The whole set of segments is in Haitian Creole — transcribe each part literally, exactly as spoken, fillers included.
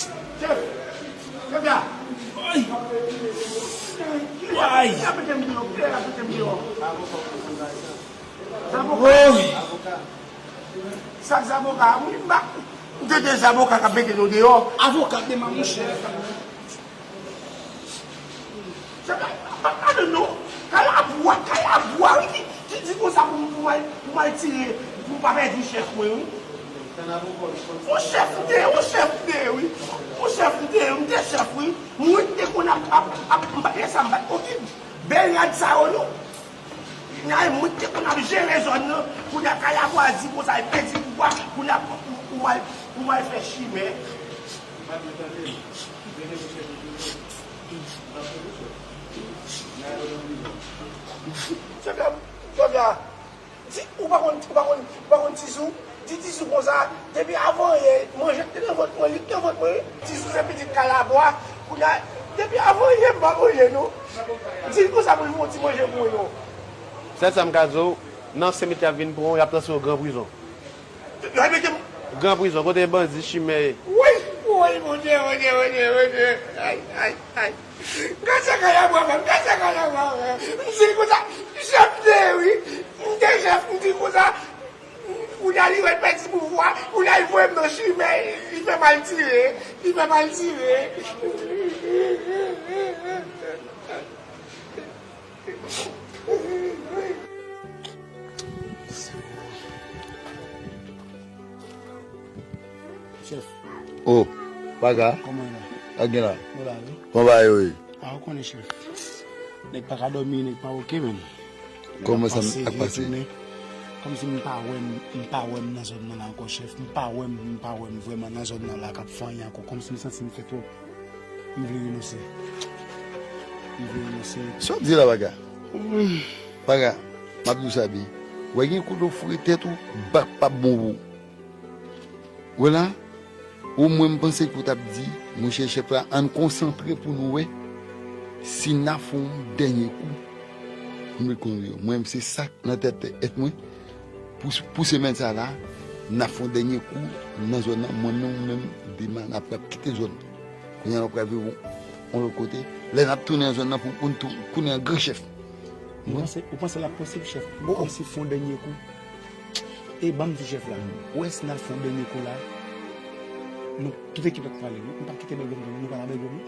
Chèf, chèf la. Ay. Ay. Chèf la mete m deyò, chèf la mete m deyò. Zaboka. Oy. Sa k zaboka? Wi, m pa, m te de zaboka k ap mete nou deyò. Avoka de mamonchè. Se pa, pa, pa de non. Kalabwa, kalabwa, wi, ki, ki di konsa pou, pou m al, pou m al tire, pou m pa pèdi chèf mwen, wi. Yon chèf m te ye, yon chèf m te ye, wi. Yon chèf m te ye, m te chèf, wi. Mwen te konn ap, ap, ap, m pa, lè sa m pa t okipe bèl rad sa yo, non. Nan mwen te konn ap jere zòn nan, kounye a kalabwa di konsa, e pèdi pouvwa, kounye a pou, pou, pou m al, pou m al fè chimè. Chèf la, chèf la, di, ou pa konn, ou pa konn, ou pa konn Tizou? Di Tizou konsa, depi avan yè, manje k te nan vant mwen, li k nan vant mwen, wi. Tizou se pitit kalabwa, kounye a, depi avan yè, m pa manje, non. Di l konsa pou l fè yon ti manje pou mwen, non. Sèl sa m ka di w, nan senk minit y ap vin pran w, y ap transfere w gran prizon. Yo mete m. Gran prizon, kote bandi chimè ye. Woy, woy, Bondye, Bondye, Bondye, Bondye. Ay, ay, ay. Gad sa kalabwa fè m, gad sa kalabwa fè m. M di l konsa, chèf m te ye, wi. M te chèf, m di l konsa. Kounye a li wè l pèdi pouvwa, kounye a li voye m nan chimè, li fè m al tire, li fè m al tire. Chèf. Oh, Paga. Kòman w la? Ak gen la. Ou la, wi. Kòman bagay yo ye? A, ou konnen, chèf. Nèg pa ka dòmi, nèg pa oke menm. Kòman sa ap pase? Kòmsi m pa wè m, m pa wè m nan zòn nan la ankò, chèf. M pa wè m, m pa wè m vrèman nan zòn nan la k ap fè anyen ankò. Kòmsi m santi m fè twòp. M vle renonse. M vle renonse. Sa w ap di la, Paga? Paga, m ap di w sa byen. Wè gen kote w foure tèt ou, bak p ap bon pou ou. Wè la, omwen m panse ke w t ap di, monchè chèf la, ann konsantre pou nou wè si n a fè yon dènye kou. Pou nou konn yo. Mwen, se sa k nan tèt, tèt mwen. Pou, pou semèn sa la, n a fè yon dènye kou nan zòn nan. Mwen menm, ou menm, demen, n ap, n ap kite zòn nan. Kounye a, n ap pral viv yon, yon lòt kote. Lè n ap tounen nan zòn nan pou, pou n tou, tounen an gran chèf. Ou panse, ou panse l ap posib, chèf? Pou n fè yon dènye kou? E ban m di chèf la, ou wè si n al fè yon dènye kou la, nou tout ekip la pral ale, wi. M p ap kite nèg yo, nou pral avèk yo, wi.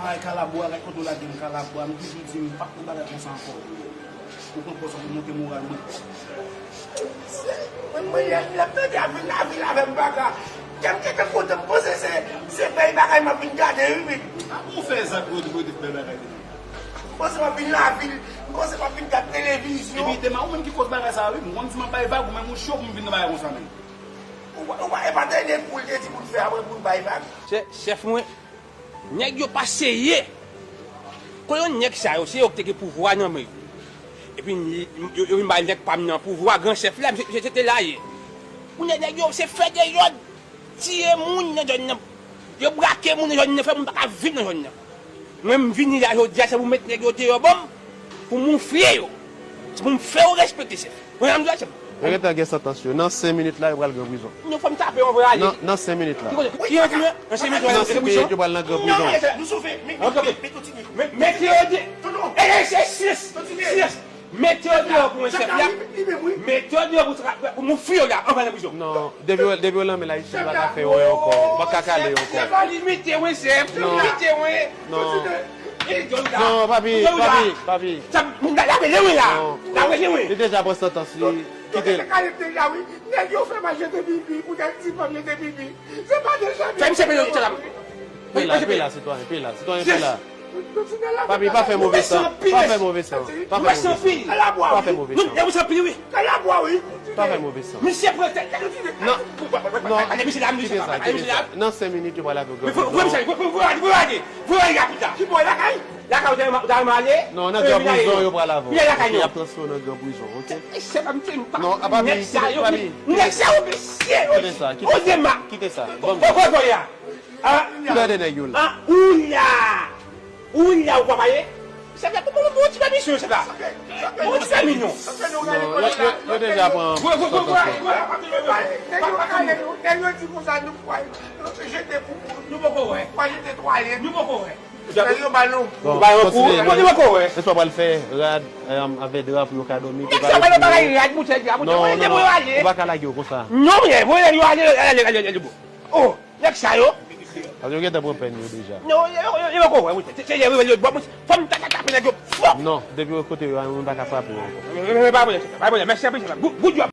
Ay, kalabwa, gad kote w lage m, kalabwa. M toujou di m p ap pran bagay konsa ankò. Ou pran pòz sa pou monte moral mwen. Mwen, mwen, lè m tande avil, avil avè m, Paga, kè m gentan kontan, m panse se, se bèl bagay m ap vin gade, wi, men. A, ou fè zak, Rodrigo, de bèl bagay. M panse m ap vin lavil, m panse m ap vin gad televizyon. Epi, Dema, ou menm ki koz bagay sa a, wi. M konn di m ap bay vag, ou menm ou cho pou m vin nan bagay konsa menm. Ou pa, ou pa, e pa dènye kou l te di pou n fè apre pou n bay vag. Chè-, chèf mwen, nèg yo pa serye. Kon yon nèg sa yo, se yo ki te gen pouvwa nan men yo. Epi, yo, yo vin bay nèg pa m nan pouvwa, gran chèf la, misye, misye se te la ye. Kounye a nèg yo, se fè dezòd. Tiye moun nan zòn nan. Yo brake moun nan zòn nan, fè moun pa ka viv nan zòn nan. Mwen, m vini la jodi a, se pou m met nèg yo deyò ban m, pou m moufle yo. Se pou m fè yo respekte, chèf. Mwen, m di w, chèf. Yo gentan gen santans yo. Nan senk minit la, yo pral gran prizon. Nou fè m tape, yon vre ale. Nan, nan senk minit la. Ki kote? Ki antre nan senk minit, yo pral nan gran prizon. Nan senk minit, yo pral nan gran prizon. Ok, ok. Mete yo de. E, e, e, silans. Silans. Mete yo deyò pou mwen, chèf la. Mete yo deyò pou, pou moufle yo la, anba nan prizon. Non, depi w, depi w lanmen la, isit, m pa ka fè wè ankò. M pa ka kale ankò. Chèf la limite mwen, chèf. Limite mwen. Non. Non, papi, papi, papi. Sa, la, la rele mwen la. Non. La rele mwen. Li deja pran santans li. Kite l. Nèg yo fè m al jete pipi, poutèt ti fanm jete pipi. Se pa de jete pipi. Fè misye peye, chèf la. Peye la, peye la, sitwayen, peye la, sitwayen, peye la. Papi, pa fè move san. Pa fè move san. Pa fè move san. Pa fè move san. Pa fè move san. Misye pran tèt. Non. Non. Kite sa, kite sa. Nan senk minit, yo pral avè w gran prizon. Voye misye ale, voye, voye, voye ale. Voye ale rapid la. Ki bò, lakay? Lakay ou ta renmen ale? Non, nan gran prizon, yo pral avè w. Vin lakay nou. Y ap transfere w nan gran prizon, ok? Non, papi, papi, kite sa, kite sa. Kite sa. Ban m. Voye, voye a. Ah, kilè de nèg yo la? Ah, ou la! Ou la, ou pa pale? Sa fè pou pou ti pèmisyon sa la. Pou ti pèmisyon. Non, yo, yo, yo deja pran Gwe gwe gwe gwe. pòtansyon. Nèg yo kale nou, nèg yo di konsa nou kwè nou jete pou Nou poko wè. Kwa jete twalèt. Nou poko wè. Nèg yo ba nou. Bon, Ba yon kou. kontinye. Mwen di poko wè. Eswa pral fè rad um, avè dra pou yo ka dòmi. Nèg sa pa nan bagay rad mouche di a mouche. Non, Mwen non, di mwen non. ale. Ou pa ka lage yo konsa. Non mwen mwen ale yo ale ale ale ale. Oh. Nèg sa yo. Paske yo gentan pran pèn yo deja. Non, yo yo yo yo poko wè mwen. Se se yo yo bon mwen. Fò m ta ta tape nèg yo. Fò. Non, depi yo kote yo, moun pa ka frape yo ankò. Mwen pa mwen. Pa mwen. Mèsi anpil. Good job.